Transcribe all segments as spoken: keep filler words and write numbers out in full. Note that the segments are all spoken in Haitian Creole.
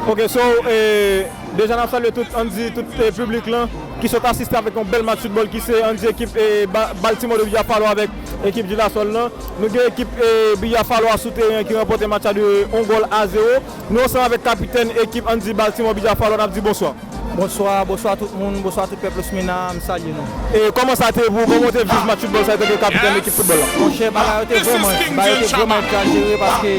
Ok, so, eh, deja n ap salye tout, ann di, tout eh, piblik lan ki sot asiste avèk yon bèl match foutbòl ki se, ann di, ekip eh, Ba- Baltimore de Buffalo avèk ekip Girasol lan. Nou gen ekip eh, Buffalo a sou teren ki ranpòte match la de yon gòl a zewo. Nou ansanm avèk kapitèn ekip, ann di, Baltimore Buffalo, n ap di bonswa. Bonswa, bonswa tout moun, bonswa tout pèp Los Mena, m salye nou. E kòman sa te pou ou? Kòman w te viv match foutbòl sa yo tanke kapitèn ekip foutbòl la? Monchè, bagay yo te vrèman, bagay yo te vrèman egzajere paske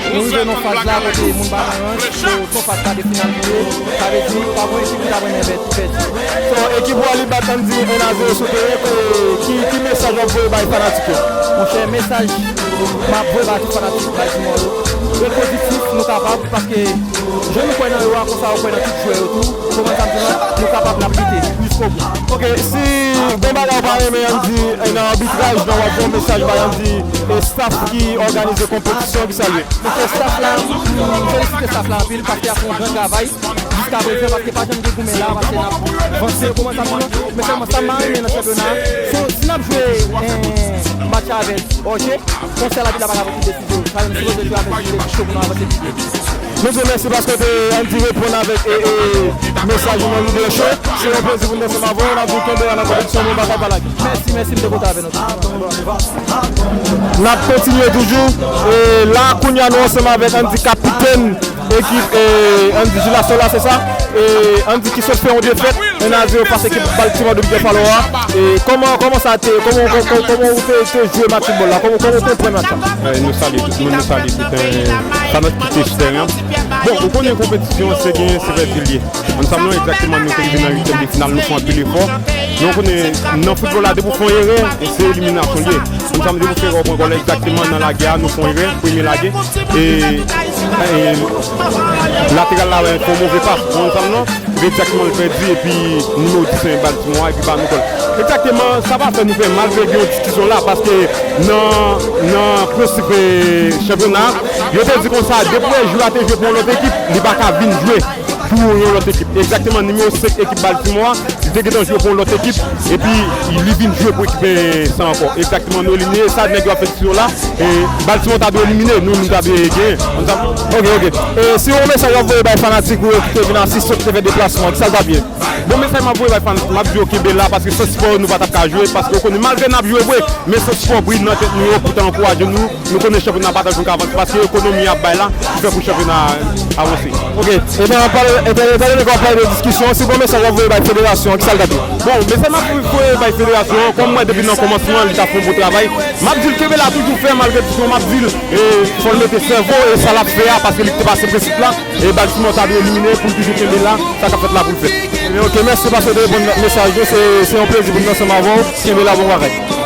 nou rive nan faz la kote moun pa nan rans, so se yon faz ka de final pou ye, sa vle di pa gen ekip ki ta renmen pèdi. So, ekip ou a li bat ann di en a zewo sou teren, e ki, ki mesaj w ap voye bay fanatik yo? Monchè, mesaj m ap voye bay tout fanatik Baltimore yo, ret pozitif, nou kapab, paske jan nou kwè nan yo a, konsa yo kwè nan tout jwè yo tou. Konprann sa m di la? Nou kapab, n ap lite jiskobou. Ok, si gen bagay ou pa renmen, ann di, eh, nan abitraj, nan w ap voye yon mesaj bay, ann di, eh, staff ki òganize konpetisyon, ki sa l ye? Monchè, staff la, m felisite staff la anpil paske y ap fè yon gran travay jiska prezan, paske pa janm gen goumen la, paske n ap vanse, konprann sa m di la? Men sèlman sa m pa renmen nan chanpyona a, se si n ap jwe, eh, match avèk Òje, konsèy la, pita pa ka pran tout desizyon. Sa menm, si nou bezwen jwe avèk nou, jwe pou nou avanse pi byen. Nou di w mèsi paske w te, ann di, reponn avèk e, e, mesaj nou nan Rivyè Cho. Se yon plezi pou nou ansanm avè w. N ap di w kenbe la nan konpetisyon, nou pa fè pa lage. Mèsi, mèsi, m te kontan avè nou. N ap kontinye toujou. E la, kounye a, nou ansanm avèk, ann di, kapitèn ekip, e, ann di, Girasol la, se sa? E ann di ki sot fè yon defèt, en a zewo fas ekip Baltimore de Buffalo a. E kòman, kòman sa te, kòman, kòman, kòman ou te, te jwe match foutbòl la? Kòman, kòman ou konprann match la? Eh, nou salye tout moun, nou salye tout, eh, fanatik ki te sou teren an. Bon, ou konnen konpetisyon, se genyen, se pèdi l ye. Ann di sa, non, egzakteman, nou te rive nan uityèm de final, nou fè anpil efò. Men ou konnen, nan foutbòl la, depi w fè yon erè, se eliminasyon l ye. Ann di sa, depi w fè erè, w pran gòl, egzakteman, nan lagè a, nou fè yon erè, premye lagè. E, e lateral la, fè yon move pas, ou konprann sa, non? Egzakteman, l pèdi, epi nimewo dis Baltimore a, epi ba nou gòl. Egzakteman, sa pa fè nou pè, malgre gen yon diskisyon la, paske nan, nan prensip, eh, chanpyona a, yo te di konsa, depi lè jwè a te jwe pou yon lòt ekip, li pa ka vin jwe pou yon lòt ekip. Egzakteman, nimewo senk ekip Baltimore a, li te gentan jwe pou yon lòt ekip, epi li vin jwe pou ekip, eh, sa ankò. Egzakteman, nou elimine, sa nèg yo ap fè diskisyon la, e Baltimore ta dwe elimine, nou, nou ta dwe genyen. Konn sa? Ok, ok. E si yon mesaj w ap voye bay fanatik ou yo ki te vin asiste, ki te fè deplasman, ki sa l t ap ye? Bon, mesaj m ap voye bay fanatik, m ap di yo kenbe la, paske san sipò yo, nou pa t ap ka jwe, paske ou konnen, malgre n ap jwe vre, men san sipò bri nan tèt nou yo pou ta ankouraje nou. Nou konnen chanpyona pa ta janm ka avanse, paske ekonomi y ap bay la, ki fè pou chanpyona a avanse. Ok, etan, etan, etan done ke w ap pale de diskisyon, si gon mesaj w ap voye bay federasyon an, ki sa l t ap ye? Bon, mesaj m ap voye bay federasyon an, kòm m wè depi nan kòmansman, li t ap fè yon bon travay, m ap di l kenbe la toujou fè, malgre diskisyon, m ap di l, e, fò l mete sèvo, e sa l ap fè a, paske li te pase prensip la, e Baltimore ta dwe elimine pou l toujou kenbe la, sa k ap fèt la pou l fèt. Ebyen, ok, mèsi paske w te reponn mesaj nou, se, se yon plezi pou nou ansanm avè w, kenbe la, bon bagay.